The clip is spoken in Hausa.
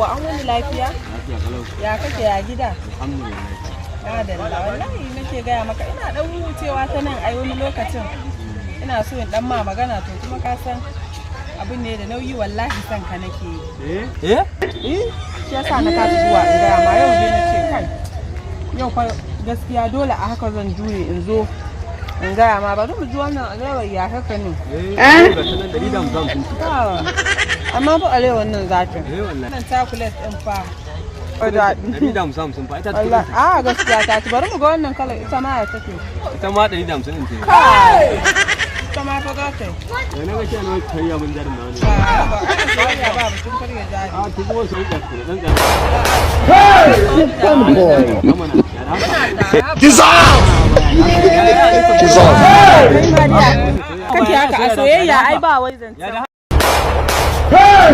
Yawwa, an wani lafiya? Lafiya kalau. Ya kake, ya gida? Alhamdulillah. Madalla, wallahi nake gaya maka, ina dan wucewa ta nan ai wani lokacin. Ina so in dan ma magana, to kuma ka san abin ne da nauyi, wallahi san ka nake yi. Eh? Eh? Eh, shi yasa na kasa zuwa in gaya ma yau dai, nace kai. Yau fa gaskiya dole a haka zan jure in zo in gaya ma. Bari mu ji wannan alewar, ya haka ne? Eh, ga ta nan 150 ce. Ah, amma fa alewar nan za ta. Eh wallahi. Wannan chocolate din fa. Ba daɗi. 150 fa ita ta. Wallahi, a gaskiya ta ci. Bari mu ga wannan kalar, ita ma ya take. Ita ma 150 ɗin ce. Kai! Ita ma fa za ta yi. Eh, na ga cewa karya mun jarin na ne. Ba ba soyayya ba batun karya jari. A ki kuma su rika ku dan tsaya. Boy. Mana ya haka. Dissolve! Dissolve! Kai ma dai kake haka a soyayya, ai ba wai zancen. Ya da Hey!